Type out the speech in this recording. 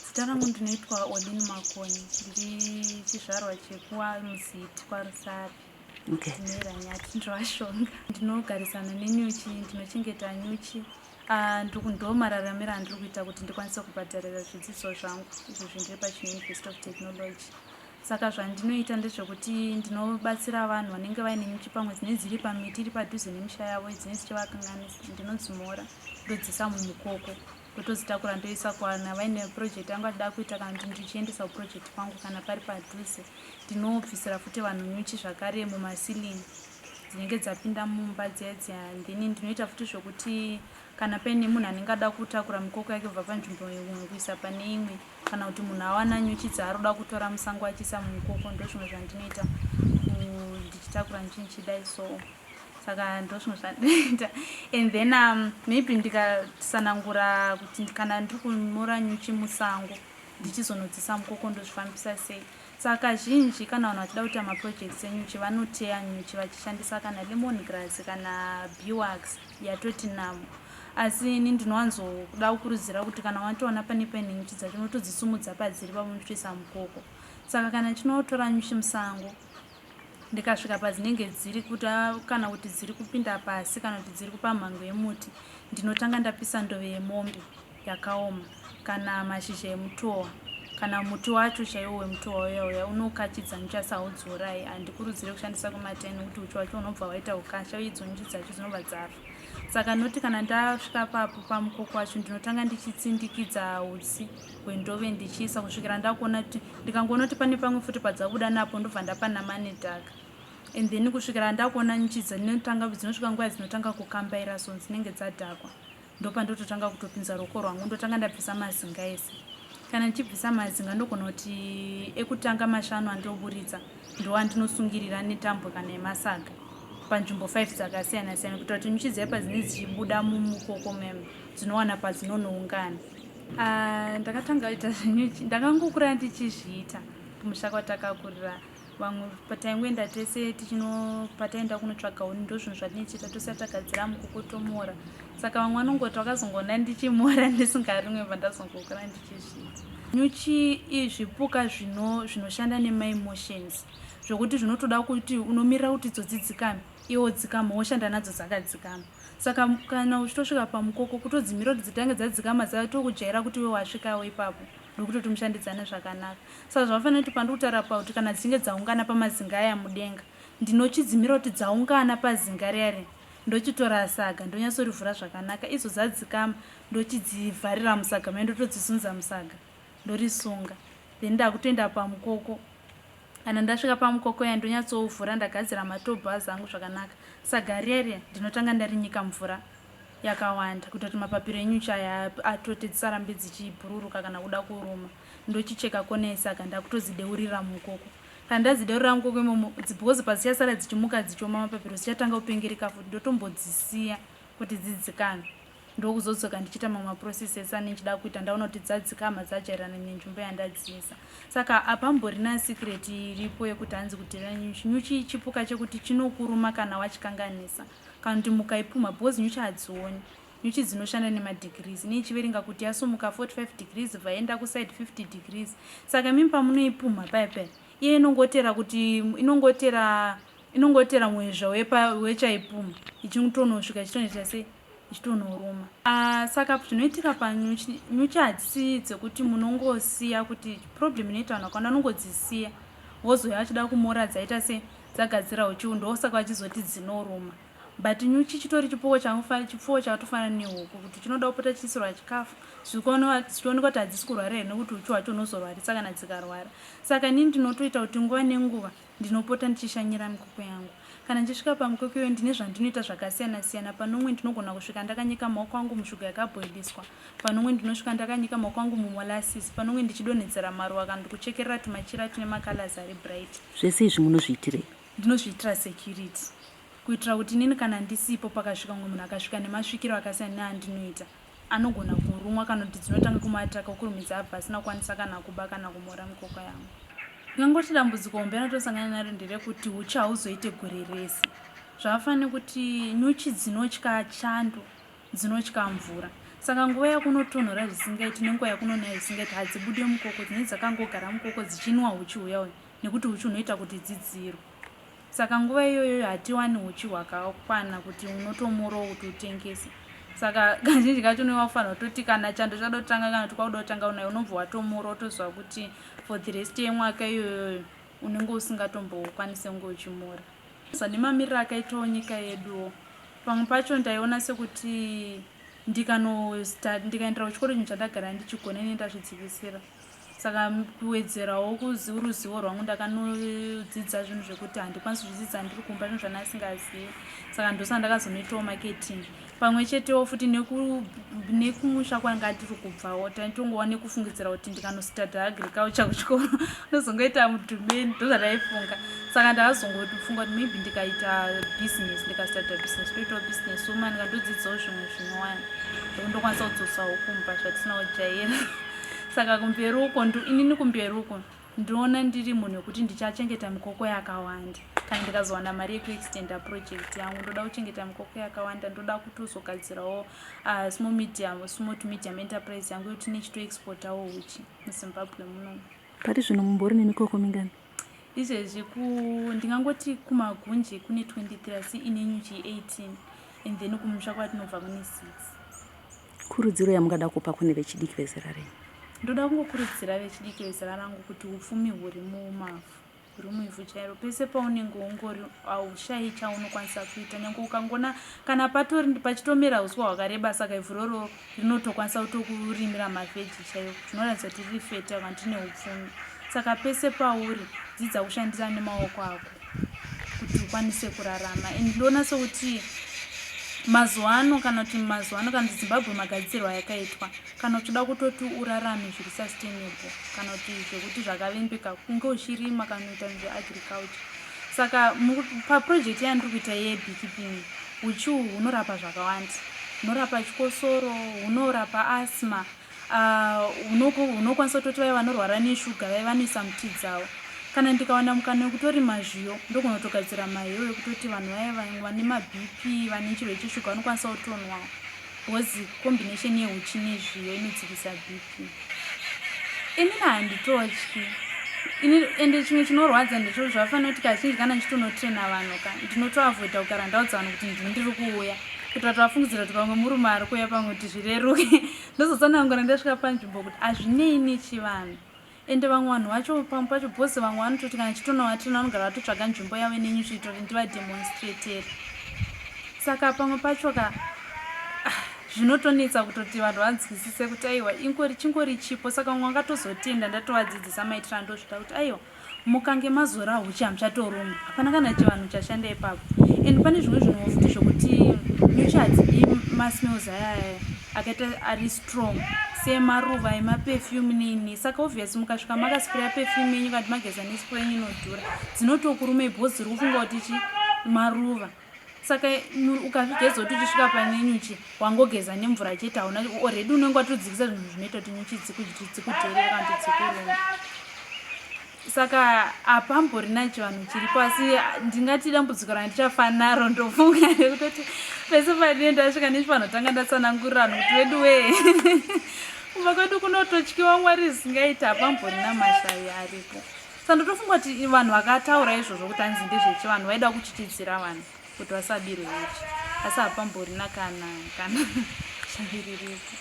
Zita rangu ndinoitwa Olin Makoni, ndiri chizvarwa chekuwaMuziti kwaRusape. Okay. Ndinoera Nyati, ndinoVashonga. Ndinogarisana nenyuchi, ndinochengeta nyuchi. Ah, ndo mararamiro andiri kuita kuti ndikwanise kubhadharira zvidzidzo zvangu izvo zvindiri pachiUniversity of Technology. Saka zvandinoita ndezvekuti ndinobatsira vanhu vanenge vaine nyuchi, pamwe dzinenge dziri pamiti iri padhuze nemisha yavo, dzinenge dzichivakanganisa. Ndinodzimora, ndodziisa mumukoko, ndotodzitakura, ndoisa kwana vaine project yangu achida kuita, kana kuti ndichiendesa kuproject kwangu kana pari padhuze. Ndinobvisira futi vanhu nyuchi zvakare mumaceiling dzinenge dzapinda mumba dziya dziya. Then ndinoita futi zvokuti kana paine munhu anenge ada kutakura mikoko yake kubva panzvimbo imwe kuisa pane imwe, kana kuti munhu awana nyuchi dzaari kutora musango achiisa mumukoko, ndo zvimwe zvandinoita, ndichitakura ndichidai so. Saka ndo zvimwe zvandinoita. And then maybe ndikatsanangura kuti kana ndiri kumora nyuchi musango ndichizonodzisa mukoko, ndozvifambisa sei. Saka kazhinji kana vanhu vachida kuita maprojects enyuchi, vanoteya nyuchi vachishandisa kana lemon grass kana beeswax yatoti namo. Asi ini ndinowanzoda kukurudzira kuti kana watoona pane paine nyuchi dzacho, unotodzisumudza padziri pamwe uchitoisa mukoko. Saka kana chinotora nyuchi musango, ndikasvika padzinenge dziri kuta, kana kuti dziri kupinda pasi, kana kuti dziri kupamhango yemuti, ndinotanga ndapisa ndove yemombe yakaoma kana mashizha emutowa kana muti wacho chaiwo wemutowa uya uya unokachidza nyuchi, asi haudziurayi. Handikurudzire kushandisa kumateni nekuti uchi wacho unobva waita ukasha uye idzo nyuchi dzacho dzinobva dzafa. Saka noti kana ndasvika papo pamukoko wacho, ndinotanga ndichitsindikidza utsi hwendove, ndichiisa kusvikira ndakuona kuti, ndikangoona kuti pane pamwe futi padzabuda napo, ndobva ndapanama nedhaka. And then kusvikira ndakuona nyuchi dzinotanga, dzinosvika nguva dzinotanga kukambaira, so dzinenge dzadhakwa, ndopandototanga kutopinza ruoko rwangu. Ndotanga ndabvisa mazinga ese. Kana ndichibvisa mazinga, ndogona kuti ekutanga mashanu andoburitsa ndo andinosungirira netambo kana yemasaga panzvimbo 5 dzakasiyana siyana, kuitira kuti nyuchi dziya padzinenge dzichibuda mumukoko memo dzinowana padzinonoungana. Ah, ndakatanga kuita zvenyuchi, ndakangokura ndichizviita kumusha kwatakakurira. Vamwe pataingoenda tese tichino, pataenda kunotsvaga huni, ndo zvinhu zvatinochiita, tosiya tagadzira mukoko, tomora. Saka vamwe vanongoti vakazongoona ndichimora ndisingarimwe, pandazongokura ndichizviita. Nyuchi zvipuka zvinoshanda nemaemotions, zvokuti zvinotoda kuti unomirira kuti idzo dzidzikame, iwo dzikama, woshanda nadzo dzakadzikama. Saka kana uchitosvika pamukoko, kutodzimira kuti dzitange dzadzikama, dzatokujaira kuti iwe wasvikawo ipapo, ndokutoti mushandidzane zvakanaka. Saka zvavafanira kuti pandiri kutaura pakuti kana dzichinge dzaungana pamazinga aya mudenga, ndinochidzimira kuti dzaungana pazinga riya riya, ndochitora saga, ndonyatsorivhura zvakanaka. Idzo dzadzikama, ndochidzivharira musaga mai, ndotodzisunza musaga, ndorisunga, then ndakutoenda pamukoko. Kana ndasvika pamukoko ya, ndonyatsouvhura, ndagadzira matobhas angu zvakanaka. Saga riya riya ndinotanga ndarinyika mvura yakawanda kuita kuti mapapiro enyuchi aya atote, dzisarambe dzichibhururuka kana kuda kuruma. Ndochicheka kona yesaga, ndakutodzideurira mukoko. Kana ndadzideurira mukoko imomo, because padzichasara dzichimuka dzichioma mapapiro, dzichatanga kupengereka futi. Ndotombodzisiya kuti dzidzikame, ndokuzodzoka ndichiita mamwe maprocesses anenge ndichida kuita, ndaona kuti dzadzikama, dzajairana nenzvimbo yandadziisa. Saka hapamborina secret iripo yekuti hanzi kutirira nyuchi. Nyuchi chipuka chekuti chinokuruma kana wachikanganisa, kana kuti mukaipumha, because nyuchi hadzioni. Nyuchi dzinoshanda nemadegrees, ine ichiverenga kuti yasumuka 45 degrees, bvaenda kuside 50 degrees. Saka mimi pamunoipumha paya paya, iye inongotera kuti inongotera mwezva wechaipumha, ichitonosvika, ichitonoita sei, ichitonoruma. Saka zvinoitika panyuchi, nyuchi hadzisi dzekuti munongosiya, kuti problem inoita vanhu vakawanda vanongodzisiya, vozouya vachida kumora dzaita sei, dzagadzira uchi, ndosaka vachizoti dzinoruma. But nyuchi chitori chipfuwo chipfuwo chakatofanana nehuku, kuti chinoda kupota chiisirwa chikafu, zvichionekwa kuti hadzisi kurwara here, nekuti uchi hwacho unozorwarisa kana dzikarwara. Saka inini ndinotoita kuti nguva nenguva ndinopota ndichishanyira mikoko yangu. Kana ndichisvika pamukoko iyoyo, ndine zvandinoita zvakasiyana siyana. Panomwe ndinogona kusvika ndakanyika maoko angu mushuga yakabhoiliswa, panomwe ndinosvika ndakanyika maoko angu mumolasses, panomwe ndichidonhedzera maruva kana ndikuchekerera tumachira tune macolors ari bright. Zvese izvi munozviitirei? Ndinozviitira security, kuitira kuti inini kana ndisipo, pakasvika mumwe munhu akasvika nemasvikiro akasiyana neandinoita, anogona kurumwa, kana kuti dzinotanga kumuataka okurumidza abva asina kukwanisa kana kuba kana kumora mikoko yangu. Ndingangoti dambudziko hombe ratosangana naro nderekuti uchi hauzoite gore rese. Zvakafanana nekuti nyuchi dzinotya chando, dzinotya mvura. Saka nguva yakunotonhora zvisingaiti nenguva yakunonaya zvisingaiti hadzibude mukoko, dzinenge dzakangogara mukoko dzichinwa huchi huya uya nekuti huchi hunoita kuti dzidzirwe. Saka nguva iyoyo hatiwani huchi hwakakwana kuti unotomorawo kuti utengese. Saka kazhinji kacho unenge wakufanira kutoti kana chando chada kutanga kana kuti kwakuda kutanga unayo unobva watomora wotoziva kuti for the rest yemwaka iyoyoyo unenge usingatombokwanise kunge uchimora. Nemamiriro akaitawo nyika yeduwo pamwe pacho ndaiona sekuti ndikaendera kuchikoro chinhu chandagara ndichigona ini ndazvidzikisira. Saka kuwedzerawo ruzivo rwangu ndakanodzidza zvinhu zvekuti handikwanisi kuzvidzidza ndiri kumba zvinhu zvandasingazivi. Saka ndosaka ndakazonoitawo marketing. Pamwe chetewo futi nekumusha kwanga ndiri kubvawo taitongova nekufungidzira kuti ndikanositadha agriculture kuchikoro ndozongoita mudhumeni ndozvandaifunga. Saka ndakazongofunga kuti maybe ndikaita business ndikasitadha business ndoitawo business woman ndikandodzidzawo zvimwe zvinyowani zvekuti ndokwanisa kudzosawo kumba zvatisina kujaira. Saka kumberi uko inini kumberi uko ndinoona ndiri munhu wekuti ndichachengeta mikoko yakawanda kana ndikazowana mari yekuextenda project yangu ndoda kuchengeta mikoko yakawanda ndoda kutozogadzirawo small medium small to medium enterprise yangu yekuti nechitoexportawo huchi muZimbabwe muno. Pari zvino mumbori nemikoko mingani? Izvezvi ndingangoti kumagunje kune 23 asi ine nyuchi 18 and then kumusha kwatinobva kune 6. Kurudziro yamungada kupa kune vechidiki vezera renyu? Ndoda kungokurudzira vechidiki vezera rangu kuti upfumi huri mumavhu, huri muivhu chairo. Pese paunenge ungori haushayi chaunokwanisa kuita nyange ukangona kana patori pachitomera uswa hwakareba saka ivhu roro rinotokwanisa kutokurimira mavheji chaiwo zvinoratidza kuti riri fertile kana tine upfumi. Saka pese pauri dzidza kushandisa nemaoko ako kuti ukwanise kurarama. And ndoona sekuti mazuva ano kana kuti mazuva ano kana kuti Zimbabwe magadzirwo ayakaitwa kana uchida kutoti urarame zviri sustainable kana kuti zvekuti zvakavimbika kunge uchirima kana kuita zveagriculture. Saka paproject yandiri kuita yebeekeeping uchi uhu hunorapa zvakawanda. Hunorapa chikosoro, hunorapa asthma, hunokwanisa kutoti vaya vanorwara neshuga vaya vanoisa muti dzavo. Kana ndikawana mukana wekutorima zviyo ndogona kutogadzira mahewu ekutoti vanhu vaya vane maBP vane chirwere cheshuga vanokwanisa kutonwawo because combination yehuchi nezviyo inodzikisa BP. Inini handitotyi. Ini ende chimwe chinorwadza ndechekuti zvafanira kuti kazhinji kana ndichitonotraina vanhu ka ndinotoavoida kugara ndaudza vanhu kuti ndini ndiri kuuya kuitira kuti vafungidzira kuti pamwe murume ari kuuya pamwe kuti zvireruke. Ndozotsanangura ndasvika panzvimbo kuti hazvinei nechivanhu. Ende vamwe vanhu vacho pamwe pacho bhosi vamwe vanototi kana chitonovatraina vanogara vatotsvaga nzvimbo yavo ine nyuchi kuitira kuti ndivademonstratere. Saka pamwe pacho ka zvinotonetsa kutoti vanhu vanzwisise kuti aiwa ingori chingori chipo. Saka vamwe vangatozotenda ndatovadzidzisa maitiro andozvida kuti aiwa mukange mazora huchi hamuchatorumwi hapana kana chivanhu chashanda ipapo. And pane zvimwe zvinhuwo futi zvokuti nyuchi hadzidi masmells aya aya akaita ari strong semaruva emaperfume nini. Saka obvious mukasvika makaspraya perfume yenyu kana kuti mageza nespray yenyu inodhura dzinotokurumei because dziri kufunga kuti chi maruva. Saka ukazvigeza kuti uchisvika pane nyuchi wangogeza nemvura chete hauna already unenge watodzikisa zvinhu zvinoita kuti nyuchi dzikudherere kana kuti dzikurume. Saka hapamborina chivanhu chiripo asi ndingati dambudziko randichafa naro ndofunga nekutoti pese pandinenge ndasvika nechivanhu tanga ndatsanangurira vanhu kuti wedu wee kumba kwedu kunototyiwa Mwari zvisingaiti hapamborina mashavi aripo. Saka ndotofunga kuti vanhu vakataura izvozvo kuti hanzi ndezvechivanhu vaida kutyityidzira vanhu kuti vasabirwe huchi asi hapamborina kana kana shavi riripo.